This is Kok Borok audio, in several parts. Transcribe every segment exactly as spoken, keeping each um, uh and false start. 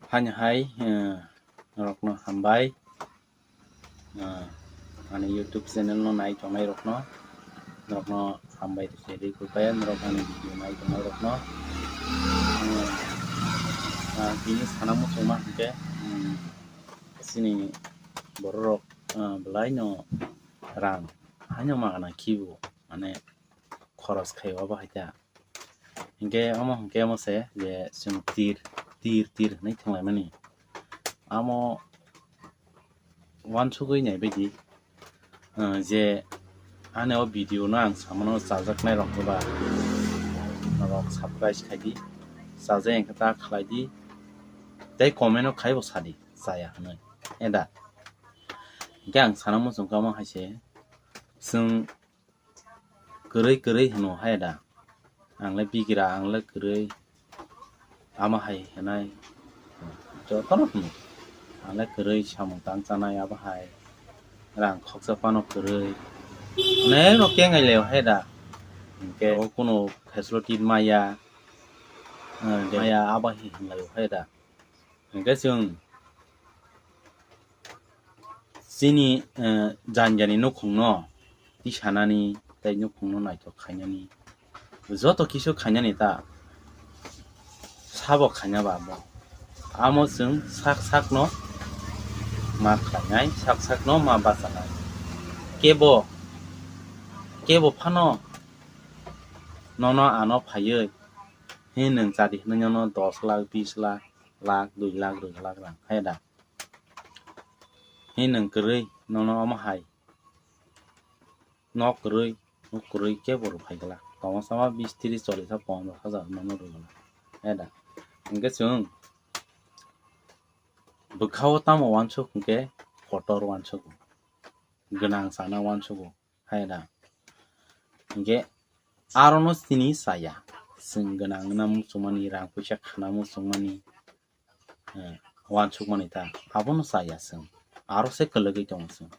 Haino hai, eh, norokno hambai. Ah, ani YouTube channel no nai tongnai rokno, norokno hambai rikhe ri kwpaya, norok ani video nai tongnai rokno. Ah, ah, tini sana muchungma hinkhe, hmm, chini borok rok, ah, belai no rang haino magana khibo, mane, khoros khai obo hai ta. Hinkhe omo hinkhe omo se je chwng tir, tir, tir hinwi thwnglaimani. Amo uansugwi naibaidi, ah, je ani o video no ang samano chajaknai rok eba norok subscribe khaidi, chajak hinkhe ta khlaidi, tei comment o khaibo sadi, chaya hinwi. Eda. Hinkhe ang sana muchungkha omo hai se, chwng kwrwi kwrwi hwno hai da. Ang le bigra, ang le kwrwi. Ama hai hwnai. Jotono hwno. Ang le kwrwi samung tang chanai abo hai. Rang khoksa phano kwrwi. Onek no kengai le hai da. Hinkhe o kuno facility maya. Eh, maya abo hai hwnlai hai da. Hinkhe chwng chini, eh, jani jani nukhungno tisanani tei nukhungno naithok khainani joto kisu khainani ta sabo khaina ba bo. Amo chwng sak sakno ma khlainai, sak sakno ma bachanai. Kebo, kebo phano nono ano phaiwi, he nwng chadi hwnwi nono dos lakh, bis lakh, lakh, dui lakh, rwng lakh rang hai da. He nwng kwrwi nono omo hai. Nok kwrwi, nok kwrwi kebo rw phai gala. Tongma sama bis, tris, chollis, ponchash hajar nono rw gala. Hai da. Hinkhe chwng bwkhao tamo uansuk hinkhe kotor uansugo. Gwnang sana uansugo. Hai da. Hinkhe arono chini chaya. Chwng gwnang wngna muchungmani, rang puisa khana muchungmani, eh, uansukmani ta. Abono chaya chwng. Aro se kwlwgwi tongo chwng.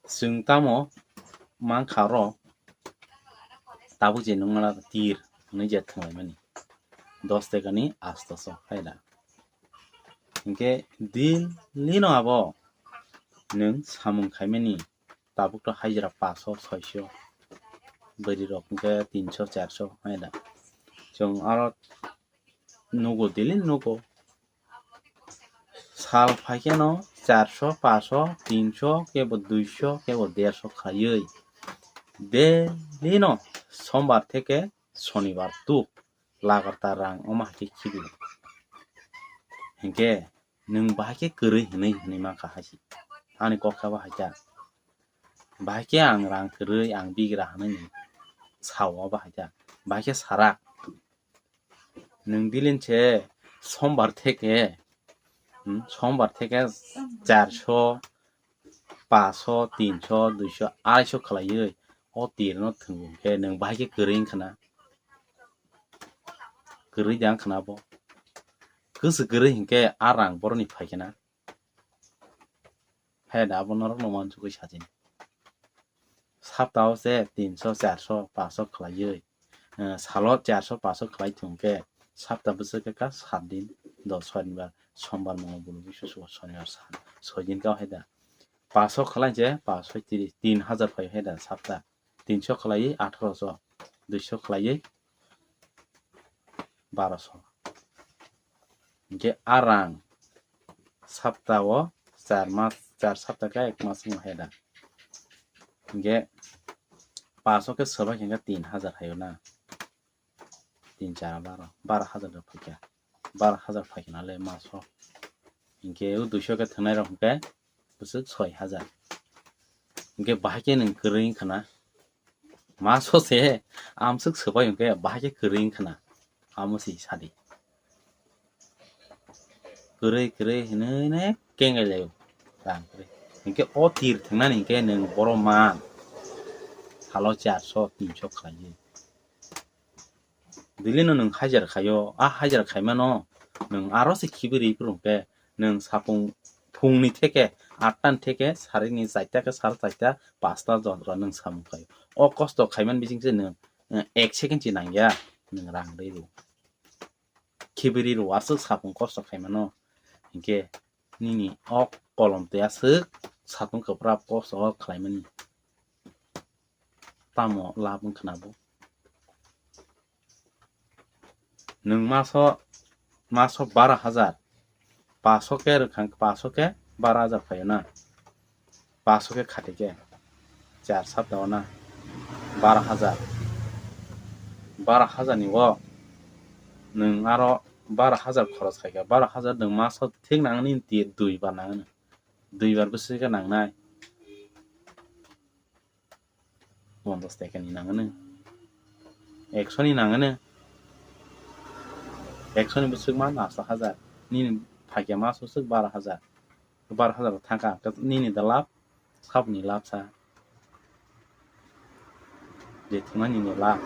Chwng tamo mankha oro tabuk je nungmala tir hwnwi je thwnglaimani. Dos tekani astoso hai da. Hinkhe daily no abo nwng samung khaimani. Tabuk to hajra paso, soiso, bwrwi rok hinkhe tinso, charso hai da. Chwng aro nugo, daily nugo. Sal phai kheno charso, paso, tinso, kebo duiso, kebo derso khaiwi daily no sombar theke sonibar tuk lagartar rang omo hai khe khibi. Hinkhe nwng bahai khe kwrwi hinwi hinwi mankha hai se. Ani kok khe bo hai khe. Bahai khe ang rang kwrwi, ang bigra hinwi nwng sao bahai khe. Bahai khe sarak. Nwng daily se sombar theke, hmm, sombar theke charso, paso, tinso, duiso, araiso khlaiwi o tir no thwngwi khe nwng bahai khe kwrwi wngkha na? Kwrwi de wngkha na bo? Kwswk kwrwi hinkhe a rang boroni phaikhe na? Hai da abo norok no uansugwi sajini. Sapta o se tinso, charso, paso khlaiwi, eh, salo charso, paso khlai thwng khe sapta bwswk khe ka sat din, dos sonibar, sombar, mongol, bulu, bisu, suko, sonibar, sat, soi din ka hai da. Paso khlai se paso tiri, tin hajar phai hai da sapta. Tinso khlaiwi athroso, duiso khlaiwi baroso. Hinkhe a rang sapta o char mas, char sapta khe ek mas wng hai da. Hinkhe paso khe sobai khe tin hajar hayo na. Tin char baro, baro hajar rok phaikha. Baro hajar phaikha nale maso. Hinkhe o duiso khe thwngnai rok hinkhe bwswk soi hajar. Hinkhe bahai khe nwng kwrwi wngkha na? Maso se amswk swbai hinkhe bahai khe kwrwi wngkha na? Amo se sadi. Kwrwi kwrwi hinwi ne kengai laio. Rang kwrwi. Hinkhe o tir thwngnani hinkhe nwng borok man. Salo charso, tinso khlaiwi. Daily no nwng hajar khaio, a hajar khaimano nwng aro se khibi ri phuru hinkhe nwng sapung phungni theke, atta ni theke, sarini charta khe sar charta, pasta jontra nwng samung khaio. O kosto khaiman bising se nwng, eh, ek second se nangya, nwng rang rwi rw. khibiri rw aswk sapung kosto khaimano, hinkhe nini o kolom twi aswk sapung kwprap kosto o khlaimani. Tamo lab wngkha na bo? Nwng maso, maso bara hajar, paso khe rwkha, paso khe bara hajar phaio na, paso khe khati khe char sapta o na, bara hajar, bara hajar ni o nwng aro bara hajar khoros khaikha, bara hajar nwng maso thik nangani, twi dui bar nangani, dui bar bwswk khe nangnai. Ponchas taka ni nangano, ekso ni nangano, ekso ni bwswk ma naso hajar, nini phakya maso swk bara hajar, bara hajar thangkha, nini da lab, saboni lab sa, je thwngma nini lab,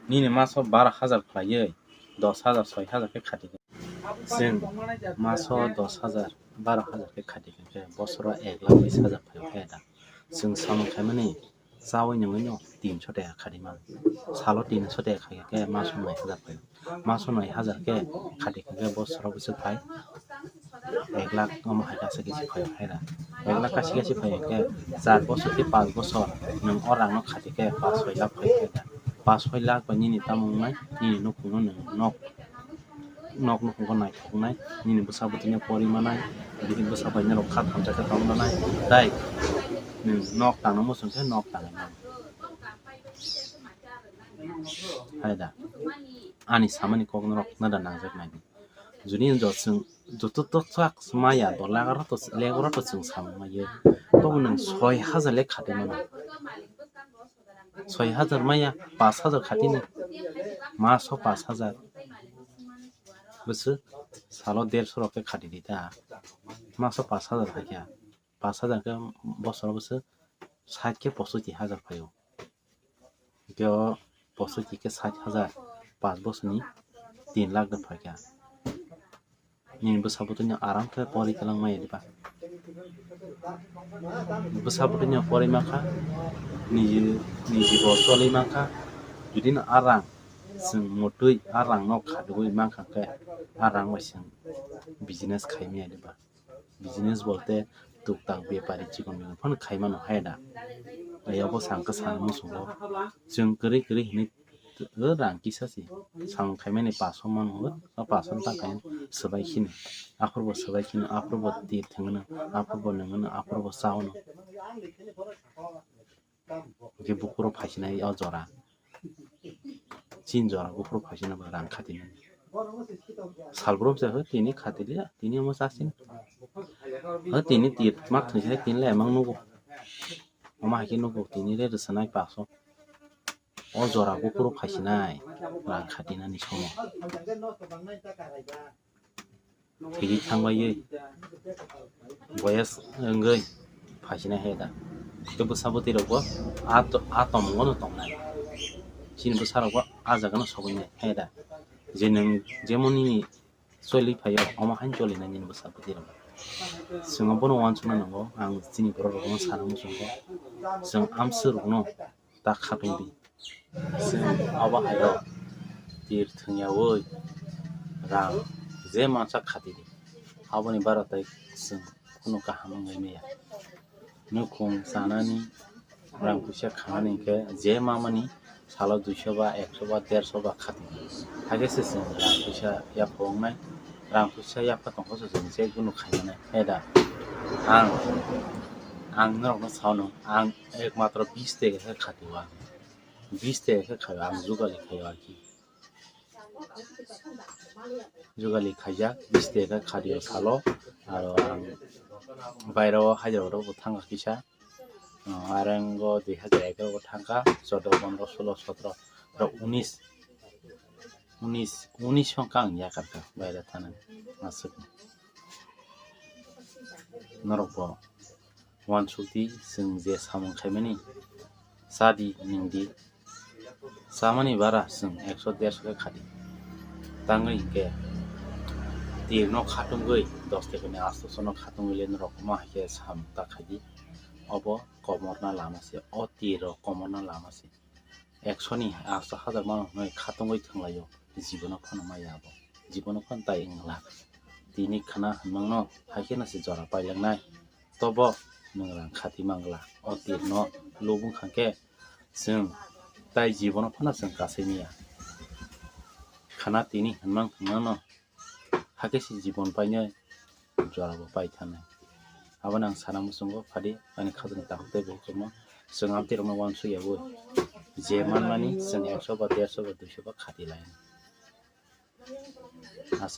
nini maso bara hajar khlaiwi dos hajar, soi hajar khe khati. Chwng maso dos hajar, baro hajar khe khati khe bosoro ek lakh bis hajar phaio khe da. Chwng samung khaimani chaui nungui no tinso taka khati mano. Salo tinso taka khai khe maso noi hajar phaio. Maso noi hajar khe khati khe bosoro bwswk phai ek lakh omo hai kaisa kisi phaio khe da. Ek lakh kaisa kisi phaio khe char bosor tei panch bosor nwng o rang no khati khe panch soi lakh phaio khe da. Panch soi lakh bai nini tamo wngnai, nini nukhung no nwng nok nok nukhung khe naithoknai, nini bwsa bwtwino porimanai, bini bwsa bai norok kha thamsa khe tongmanai, tei nwng nok tangna muchung khe nok tangwi mano. Hai da, ani samani kok norok nada nangjak nai di. Juni jo chwng joto to chak maya, bo lagaro to, lagaro to chwng samung maya, tobo nwng soi hajar le khati mano. Soi hajar maya, panch hajar khatini, maso panch hajar. Bwswk salo derso rok khe khati di ta. Maso panch hajar hai khe, panch hajar khe bosoro bwswk sait khe posochi hajar phaio. Hwnkhe o posochi khe sait hajar, panch bosoni tin lakh de phaikha. Nini bwsa bwtwino aram khe pori kwlangmaya diba? Bwsa bwtwino pori mankha, niji, niji bo choli mankha. Judino a rang chwng motwi a rangno khadogwi mankha khe, a rang bai chwng business khaimaya diba? Business bolte tuktak bepari chikon mikon phano khaimano hai da. Ayabo sangkha sana muchungo chwng kwrwi kwrwi hinwi o rang kisa se samung khaimani paso mano, o paso no ta khaina swbai khini, aphuru bo swbai khini, aphuru bo tir thwngno, aphuru bo nungno, aphuru bo chaono. Hwnkhe buphuru phaisinai o jora, chin jora buphuru phaisinai bo rang khatinani. Salbrum se tini khatiliya, tini omo chasin. O tini tir mak thwngsinai tini le emang nugo. Omo hai khe nugo tini le rwchwnai paso. O jora buphuru phaisinai rang khatinani somo. Thwigwi thangbai boyes wngwi phaisinai hai da. Tei bwsa bwtwi rokbo a to-, a tomungo no tongnai. Chini bwsa rokbo a jaga no sogwi nai hai da. Je nwng jemon nini choli phaio, omo haino choli nai nini bwsa bwtwi rok. Chwng bono uansukna nango, ang chini borok rokno sana muchungo. Chwng amswk rokno ta khatung di. Chwng abo haio tir thwngyaui rang je mansa khati di. Aboni bara tai chwng kunu kaham wngwi maya. Nukhung chanani rang puisa khanani hinkhe je mamani salo duiso ba ekso ba derso ba khati di. Hakhe se chwng rang puisa yapha wngnai, rang puisa yapha tongkha se chwng je kunu khainani. Heda ang, ang norokno sao no, ang ekmatro bis teke khe khati o ang. Bis teke khe khaio, ang jugali khaio ar ki. Jugali khaijak, bis teke khe khati o salo, aro ang baira o hajar rok bo thangkha kisa, ah, arengo dui hajar egaroh bo thangkha, chodo, pondro, solo, sotro, aro unis, unis, unis songkha ang yakarkha baira thana aswk. Norok bo uansuk di, chwng je samung khaimani cha di, nwng di. Chamani bara chwng ekso derso khe khadi. Tangwi hinkhe tirno khatungwi dos tekani astoso no khatungwi le norok ma hai khe samung ta khaidi. Obo komorna lama se, o tirrok komorna lama se. ekso ni asto hajar mano hwnwi khatungwi thwnglaio, jibono phano maya abo, jibono phano tai wngla. Tini khana hwnmangno hai kheno se jora pailangnai, tobo nwng rang khati mangla. O tirno lubung kha khe chwng tai jibono phano chwng kasai maya. Khana tini hwnmang thwngmano hakhe se jibon painai jora bo pai thanai. Abono ang sana muchungo phadi ani khajani takhuk tei bukhuk rokno chwng amtwi rokno uansuk yaui je manmani chwng ekso ba derso ba duiso ba khati lai. Aswk.